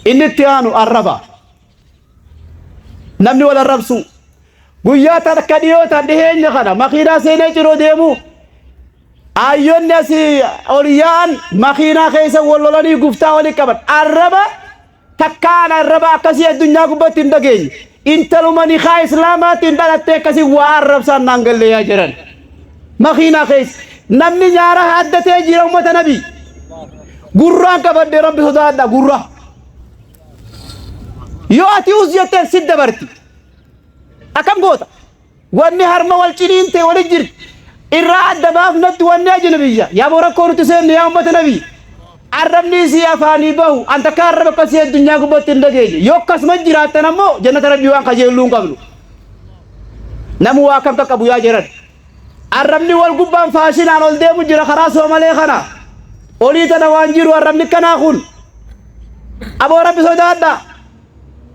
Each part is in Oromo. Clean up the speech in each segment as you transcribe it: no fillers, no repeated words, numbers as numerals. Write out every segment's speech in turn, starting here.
Inni itti aanu arraba. Namni wal arrabsu. Guyyaa takka dhiyoo tan dhiheenya kana makiinaa seenee ciroo deemu Aayyonni asii ol yaa'an makiinaa keessa wal lolanii guftaa wali qaban. Arraba takkaan arraba akkasii addunyaa gubbatti hin dhageenye. Intaluma nikaa islaamaatiin dhalattee akkasii waa arrabsaan naan galle yaa jiran. Makiinaa keessa namni nyaara haaddatee jira ummata nabii. Gurraan qabadde rabbi sodaadha gurra. Yoo ati us jetteen sit dabarti. Akkam goota? Wanni harma wal ciniinte wali jirti. Irraa adda baafnatti wanni ajnabiyya. Yaa boo rakkoo nuti seenne yaa ummata nabii. Arrabni isii afaanii bahu an takka arraba akkasii addunyaa gubbatti hin dhageenye. Yoo akkasuma jiraattan ammoo jannata rabbii waan kajeelluu hin qabnu. Namu waa akkam qaqqabu yaa jiran. Arrabni wal gubbaan faashinaan ol deemu jira karaa soomalee kana. Olii tana waan jiru arrabni kanaa kun. Aboo rabbi sodaadha.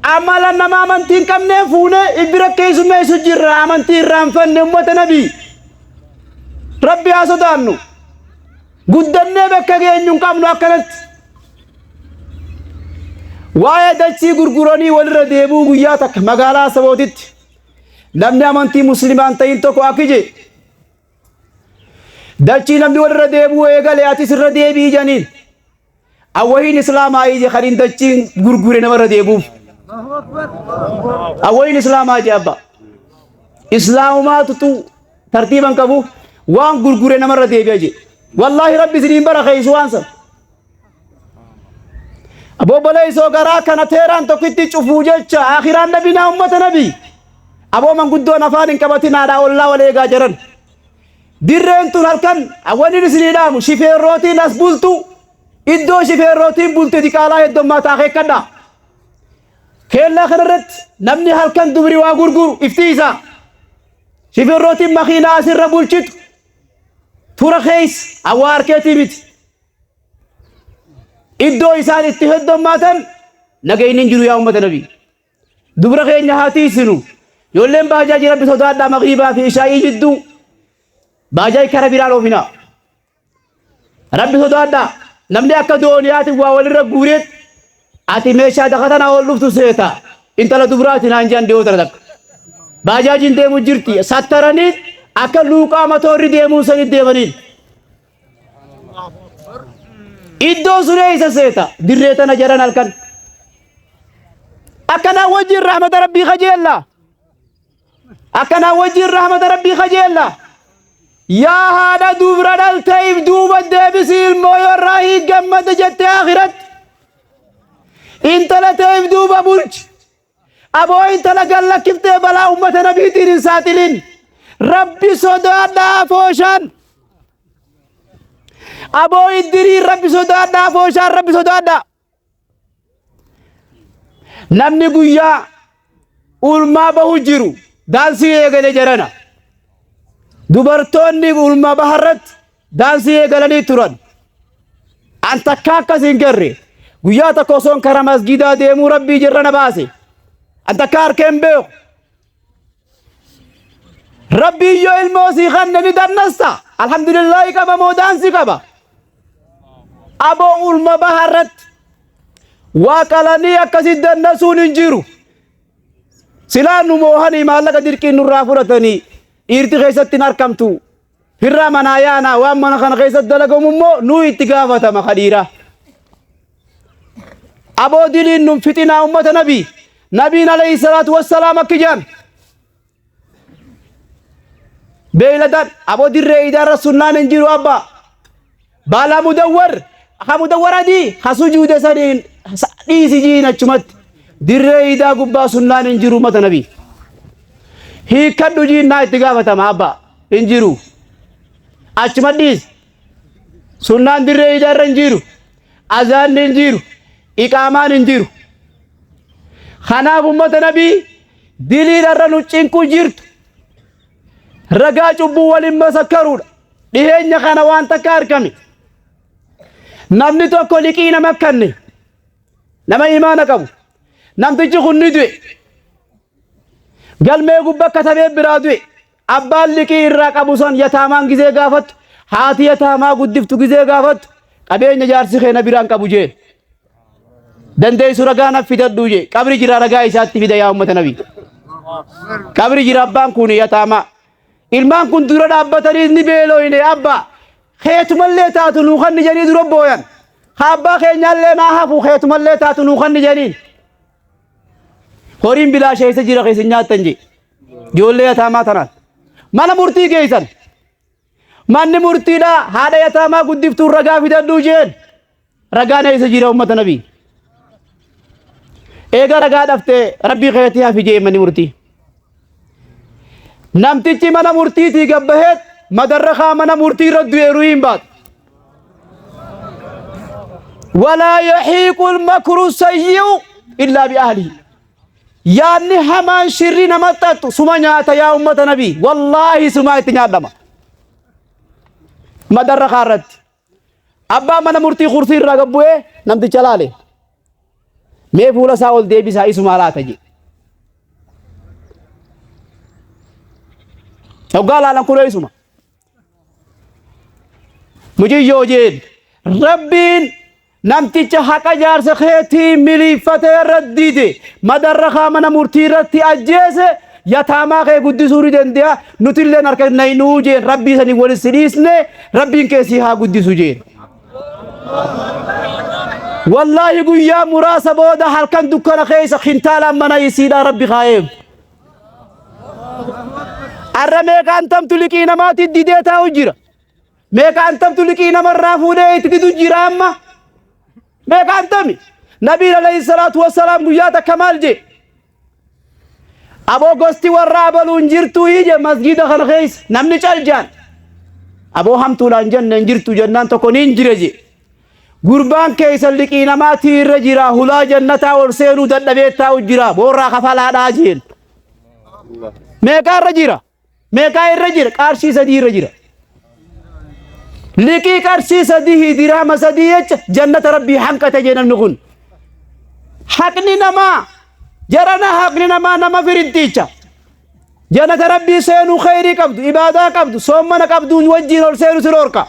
Amala nama amantii hin qabnee fuunee ibbira keessummeessu jirra amantii irraanfanne ummata nabii. Rabbi haa sodaannu. Guddannee bakka geenyu hin qabnu akkanatti. Waa'ee dachii gurguranii walirra deebi'uu guyyaa takka magaalaa Sabootitti namni amantii musliimaan ta'in tokko akki jee dachii namni walirra deebi'uu eegale atis irra deebi'i janiin. Awwahiin islaamaa ije kan hin dachiin gurgure namarra deebuuf. Awwahiin islaamaa ije abba. Islaamumaatu tu tartiiban qabu waan gurgure namarra deebi'a je. Wallaahi rabbi isiniin bara keeysu waan san. Abobboleessoo garaa kana teeraan tokkitti cufuu jecha akiraan nabinaa ummata nabii. Aboo manguddoon afaan hin qabatin haadhaa ollaa wal eegaa jiran. Dirreen tun halkan wanni isinii dhaamu shifeerrootiin as bultu iddoo shifeerrootiin bulte diqaalaa heddummaata akeekkadha. Keellaa kanarratti namni halkan dubri waa gurguru iftii isaa. Shifeerrootiin makiinaa asirra bulchitu tura keessa awwaa harkeetii miti. Iddoo isaan itti heddummaatan nagayni hin jiru yaa uummata nabii. Dubra keenya haa tiisinu. Ijoolleen baajaajii rabbi sodaadhaa magriibaa fi ishaa'ii jidduu. Baajaajii kara biraan oofinaa. Rabbi sodaadhaa. Namni akka dooniyaatiin waa walirra guureet ati meeshaa dakatanaa ol dhuftu seeta. Intala dubraati naan jedhan dhiyoo tana takka. Baajaajiin deemu jirti. Sattaranii akka luuqaa matoorri deemuun sanii deemaniin. Iddoon sun eessa seeta? Dirree tana jaran halkan. Akkanaa wajjin rahmata rabbii kajeella. Akkanaa wajjin rahmata rabbii kajeella. Yaa haadha dubra dhalteef duuba deebisi ilmoo yoo irraa hin gammade jettee akhiratti. Intala ta'eef duuba bulchi. Aboo intala gad lakkiftee balaa ummata nabiitiin hin saaxilin. Rabbi sodaadhaa fooshaan. Aboo iddiriin rabbi sodaadhaa fooshaan rabbi sodaadhaa. Namni guyyaa ulmaa bahu jiru daansii eegale jarana. Dubartoonni ulmaa baharratti daansii eegalanii turan. An takka akkas hin garre. Guyyaa tokko osoon karaa masgiidaa deemuu rabbii jirra na baase. An takka harkee hin beeku. Rabbii yoo ilmoo sii kanne ni dannasta. Alhamdulillaahi qaba moo daansii qaba. Aboo ulma baha irratti waa qalanii akkasii dannasuun hin jiru. Silaa nu moohanii maallaqa dirqiin nurraa fudhatanii dhiirti keessatti hin arkamtu. Firraa manaa yaanaa waan mana kana keessatti dalagamu immoo nuu itti gaafatama ka dhiiraa. Aboo diliin nun fixinaa ummata nabii. Nabiin alayhi salaatu wassalaam akki jedhan. Beeyladaan aboo dirree idaarra sunnaan hin jiru abbaa. Baalaa mudawwar ha mudawwar adii ha sujuude saniin dhiisi jiin achumatti. Dirree idaa gubbaa sunnaan hin jiru ummata nabii. Hiikkadhu jiin naa itti gaafatama abbaa. Hin jiru. Achuma dhiisi. Sunnaan dirree idaa irra hin jiru. Azaanni hin jiru. Iqaamaan hin jiru. Kanaaf ummata nabii diliin irra nu cinqu jirtu. Ragaa cubbuu waliin masakkaruudha. Dhiheenya kana waan takka argame. Namni tokko liqii nama kanne. Nama imaana qabu. Namtichi kun ni du'e. Galmee gubba katabee biraa du'e. Abbaan liqii irraa qabu san yataamaan gizee gaafattu, haati yataamaa guddiftu gizee gaafattu, qabeenya jaarsi keenya biraan qabu jeen. Dandeessu ragaa naf fidadhuu jee. Qabri jira ragaa isaatti fida yaa ummata nabii. Qabri jira abbaan kun yataamaa. Ilmaan kun dura dhaabbatanii ni beelooyne abba. Keetumallee taatu nuu kanni jedhanii dura booyan. Haa abbaa keenyaallee naa hafu keetumallee taatu nuu kanni jedhaniin. Horiin bilaasha eessa jira keessa nyaattan jee. Ijoollee yataamaa tanaan. Mana murtii geessan. Manni murtiidhaa haadha yataamaa guddiftuun ragaa fidadhuu jeen. Ragaan eessa jira ummata nabii? Eega ragaa dhaftee rabbii keetii hafi jee manni murtii. Namtichi mana murtiitii gabbaheet madarrakaa mana murtii irra du'e ruhii hin baatu. Walaa yahiiqul makru sayyi'u illaa bi ahlihi. Yaadni hamaan shirri nama xaxxu suma nyaata yaa ummata nabii. Wallaahi sumaa itti nyaadhama. Madarrakaa irratti. Abbaan mana murtii kursii irraa gad bu'ee namticha laale. Mee fuula isaa ol deebisaa isumaa laata jedhe. Hoggaa laalan kunoo isuma. Muciyyoo jeen rabbiin namticha haqa jaarsa keetii miliiffatee irra dide madarrakaa mana murtii irratti ajjeese yataamaa kee guddisuu ni danda'a nutilleen harka naynuu jeen rabbii sanii wal si dhiisne rabbiin kee si haa guddisu jeen. Wallaahi guyyaa muraasa booda halkan dukkana keessa kintaalaan mana isiidhaa rabbi kaa'eef. Arra meeqaan tamtu liqii namaatti didee taa'u jira. Meeqaan tamtu liqii namarraa fuudhee itti didu jira amma. Meeqaan tami? Nabiin alayhi salaatu wassalaam guyyaa takka maal jee? Aboo gosti warra abaluu hin jirtuu je masgiida kana keessa namni cal jaan. Aboo hamtuudhaan jenne hin jirtu jennaan tokko ni hin jire je. Gurbaan keessa liqii namaatii irra jira hulaa jannataa ol seenuu dadhabee taa'u jira boorraa kafalaadhaa jeen. Meeqaa irra jira? Meeqaa irra jira? Qarshii 3 irra jira. Liqii qarshii 3 dirhama 3 jecha jannata rabbii hanqate jee namni kun. Haqni namaa jarana haqni namaa nama firintiicha. Jannata rabbii seenuu kheyrii qabdu, ibaadaa qabdu, soommana qabduun wajjiin ol seenu si dhorka.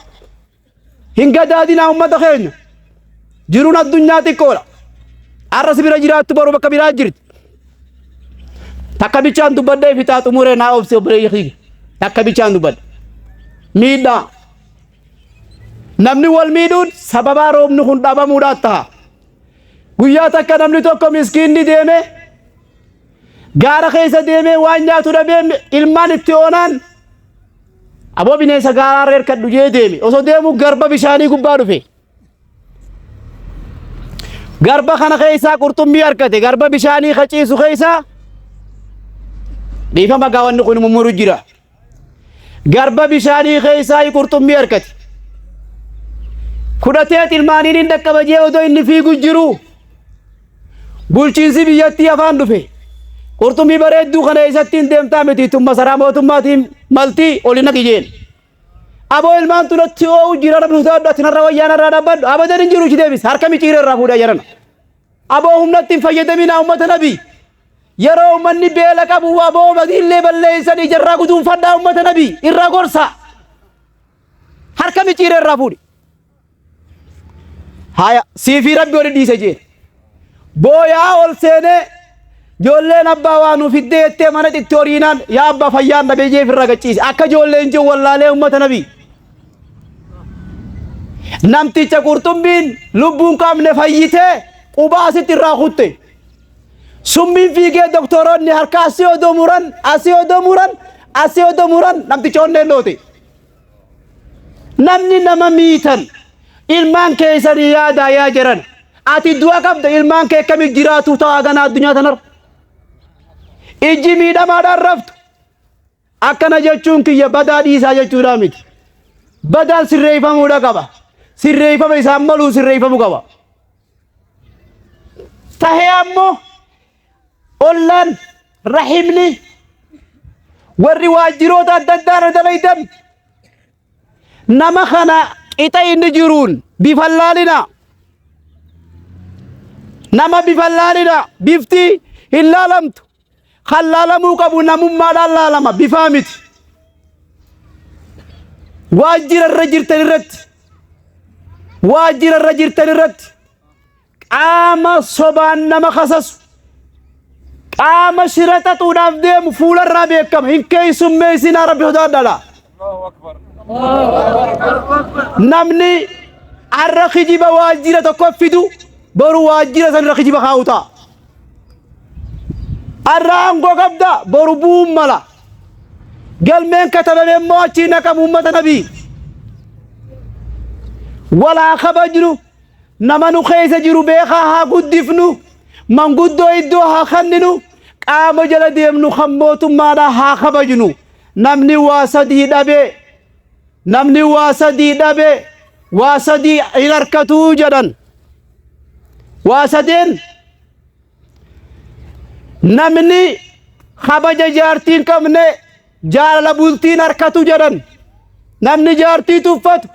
Hin gadaadinaa ummata keenya. Jiruun addunyaa xiqqoodha. Har'a si bira jiraattu boru bakka biraa jirti. Takka bichaan dubbadhee fixaa xumuree naa obsi obboleeyyi kiyya. Takka bichaan dubbadhe. Miidhaa. Namni wal miidhuun sababaa roobni kun dhabamuudhaaf ta'a. Guyyaa takka namni tokko miskiinni deeme gaara keessa deemee waan nyaatu dhabee ilmaan itti oonaan Aboo bineensa gaaraarra hirkadhu jee deeme. Osoo deemu garba bishaanii gubbaa dhufe. Garba kana keessaa qurxummii argate. Garba bishaanii ka ciisu keessaa dhiifama gaa wanni kun mummuru jira. Garba bishaanii keessaa qurxummii argate. Kudhateet ilmaaniin hin dhaqqaba jee odoo inni fiigu jiru. Bulchiinsi biyyattii afaan dhufe. Qurxummii bareedduu kana eessatti hin deemtaa miti tun masaraa mootummaatiin maltii oli naqi jeen. Aboo ilmaan tun natti oo'u jira rabbi sodaadhu ati narra wayyaa narraa dhaabbadhu abadan hin jiru ichi deebis harka miciiree irraa fuudhaa jarana. Aboo humnatti hin fayyadaminaa ummata nabii. Yeroo ummanni beela qabu aboo madiillee balleessan ijarraa guduunfadhaa ummata nabii irraa gorsaa. Harka miciiree irraa fuudhi. Haya siifii rabbi oli dhiise jeen. Booyaa ol seenee ijoolleen abbaa waa nu fiddee jettee mana itti horiinaan yaa abbaa fayyaan dhabee jee ofirraa gachiise. Akka ijoolleen jiru wallaalee uummata nabii. Namticha qurxummiin lubbuun qabne fayyitee quba asitti irraa kutte. Summiin fiigee doktoroonni harka asii odoo muran asii odoo muran asii odoo muran namticha onneen dhoote. Namni nama miitan ilmaan keessanii yaadaa yaa jiran. Ati du'a qabda ilmaan kee akkamitti jiraatu ta'a ganaa addunyaa tanarra. Ijji miidhamaadhaan raftu. Akkana jechuun kiyya badaa dhiisaa jechuudhaa miti. Badaan sirreeffamuudha qaba. Sirreeffama isaan maluu sirreeffamuu qaba. Tahee ammoo ollaan rahimni warri waajjiroota adda addaa irra dalaydan nama kana qixa inni jiruun bifan laalina nama bifan laalina bifti hin laalamtu kan laalamuu qabu namummaadhaan laalama bifaa miti waajjira irra jirtan irratti waajjira irra jirtan irratti Qaama sobaan nama kasasu, qaama shira xaxuudhaaf deemu fuularraa beekama. Hin keessummeessinaa, Rabbi sodaadhaadha. Namni har'a kijiba waajjira tokko fidu boru waajjira sanirra kijiba kaa'u ta'a. Har'a aangoo qabda, boru bu'uun mala. Galmeen katabame immoo achii naqamu. Uummata nabii walaa kabajnu, nama nu keessa jiru beekaa haa guddifnu, manguddoo iddoo haa kenninu, qaama jala deemnu kan mootummaadhaa haa kabajnu. Namni waa sadii dhabee, namni waa sadii dhabee waa sadii hin harkatuu jedhan. Waa sadeen: namni kabaja jaartii hin qabne jaalala bultiin harkatu jedhan. Namni jaartii tuffatu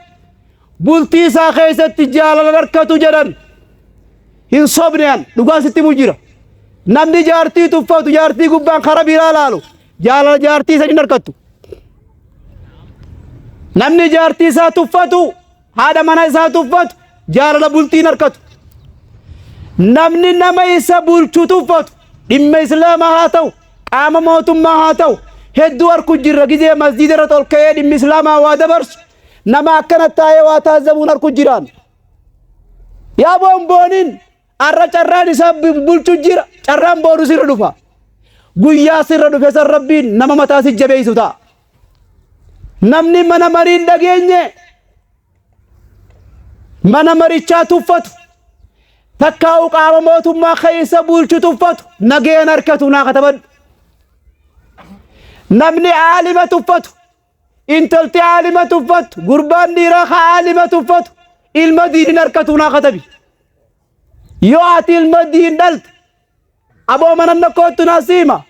bultii isaa keessatti jaalala harkatu jedhan. Hin sobne, an dhugaan sitti himu jira. Namni jaartii tuffatu, jaartii gubbaan kara biraa laalu, jaalala jaartii isa hin harkattu. Namni jaartii isaa tuffatu, haadha mana isaa tuffatu, jaalala bultii hin harkatu. Namni nama isa bulchu tuffatu, dhimma Islaamaa haa ta'u, qaama mootummaa haa ta'u, hedduu harku jirra. Gizee masjiida irra ol ka'ee dhimmi Islaamaa waa dabarsu, nama akkana taa'ee waa taazzabuun harku jiraan. Yaa boonbooniin, har'a carraan isaa bulchu jira, carraan boonu sirra dhufa. Guyyaa sirra dhufe san Rabbiin nama mataa si jabeessu ta'a. Namni mana marii hin dhageenye, mana marichaa tuffatu, takkaa'u qaama mootummaa keessa bulchu tuffatu, nageen harkatu naa katabadhu. Namni aalima tuffatu, intalti aalima tuffattu, gurbaan dhiiraa ka aalima tuffatu, ilma diinin harkatu naa katabi. Yoo ati ilma diin dhalte, aboo mana nakkoottu naa siima.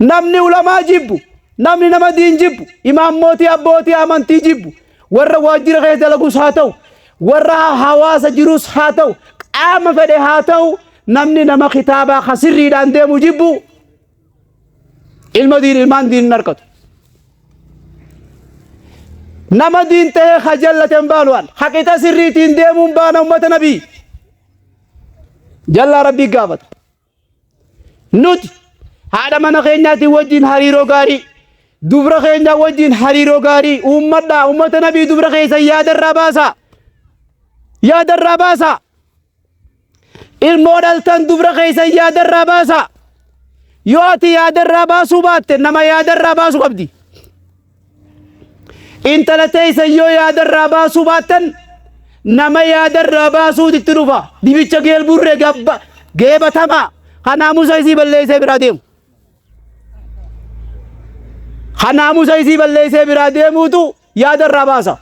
Namni ulamaa jibbu, namni nama diin jibbu, imaammootii abbootii amantii jibbu, warra waajjira keessa dalagus haa ta'u, warra hawaasa jirus haa ta'u, qaama fedhe haa ta'u, namni nama kitaabaa ka sirriidhaan deemu jibbu, ilma diin, ilmaan diin hin harkatu. Nama diin ta'ee ka jallate hin baanu, an haqixa sirriitiin deemuun baana. Ummata nabii jallaa Rabbii gaafata. Nuti haadha mana keenyaatiin wajjin hariiroo gaarii, dubra keenya wajjin hariiroo gaarii uummadhaa. Ummata nabii, dubra keessa yaadarraa baasaa, yaadarraa baasaa. Ilmoo dhaltan dubra keessa yaadarraa baasaa. Yoo ati yaadarraa baasuu baatte, nama yaadarraa baasuu qabdi. Intala teessan yoo yaadarraa baasuu baattan, nama yaadarraa baasuutu itti dhufa. Dibicha geelburree gabba geebatamaa kanaamusa isii balleessee biraa deemu. Kanaamusa isii balleessee biraa deemuutu yaadarraa baasa.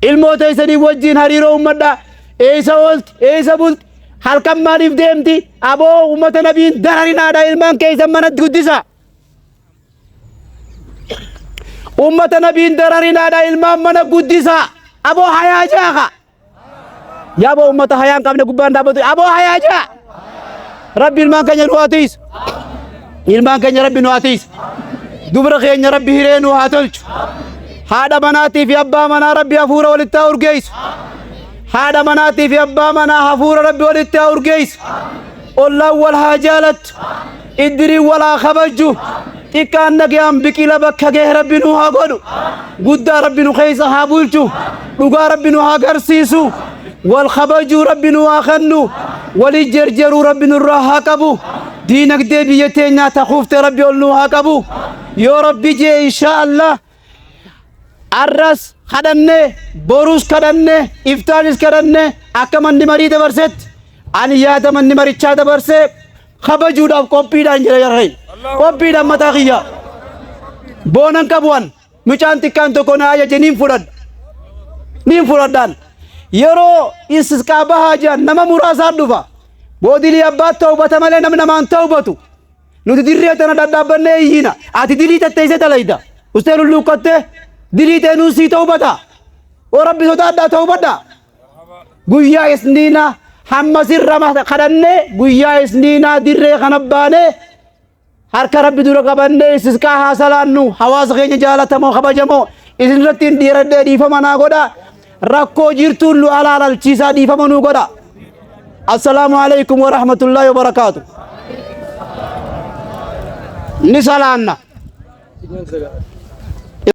Ilmoo teessanii wajjin hariiroo uummadhaa. Eessa oolti? Eessa bulti? Halkan maaliif deemti? Aboo, uummata nabiin dararinaadha, ilmaan keessan manatti guddisaa. Ummata nabiin dararinaadha, ilmaan mana guddisaa. Aboo, hayaa jaaka. Yaaboo, ummata hayaa hin qabne gubbaan dhaabbatu. Aboo, hayaa jaa. Rabbi ilmaan keenya nu haa tiisu. Ilmaan keenya Rabbi nu haa tiisu. Dubra keenya Rabbi hiree nu haa tolchu. Haadha manaatii fi abbaa manaa Rabbi hafuura walitti haa urgeessu. Haadha manaatii fi abbaa manaa hafuura Rabbi walitti haa urgeessu. Ollaan wal haa jaalattu. Iddiriin wal haa kabajju. Xiqqaan nagayaan biqila bakka gahe Rabbi nu haa godhu. Guddaa Rabbi nu keessa haa bulchu. Dhugaa Rabbi nu haa garsiisu. Wal kabajuu Rabbi nu haa kennu. Walii jerjeruu Rabbi nurraa haa qabu. Diinagdee biyya teenyaa takuufte Rabbi ol nu haa qabu. Yoo Rabbi jee, inshaa Allah, arras kadhanne, borus kadhanne, iftaanis kadhanne, akka manni marii dabarsetti ani yaada manni marichaa dabarsee kabajuudhaaf qophiidhaan jira. Jarreen qophiidhaan mataa kiyya boonan qabu. An mucaan xiqqaan tokko na ajaje, niin fudhadha, niin fudhadhaan. Yeroo istisqaa bahaa jiran nama muraasaan dhufa. Boodilii abbaat ta'ubata malee namni namaan ta'ubatu. Nuti dirree tana dhadhaabbannee iyyina. Ati dilii tatteessee talayda. Ustee lulluuqqattee dilii ta'e nuun sii ta'ubata. Oo, Rabbi sodaadhaa, ta'ubadhaa. Guyyaa isniinaa hamma sirra kadhannee, guyyaa isniinaa dirree kana baanee harka Rabbi dura qabannee istisqaa haa salaannu. Hawaasa keenya jaalatamoo kabajamoo, isin irratti hin dhiiradhee, dhiifama naa godha. Rakkoo jirtuun nu alaalalchiisaa, dhiifama nuu godha. Assalaamu alaikum wa rahmatullahi wa barakaatu. Ni salaanna.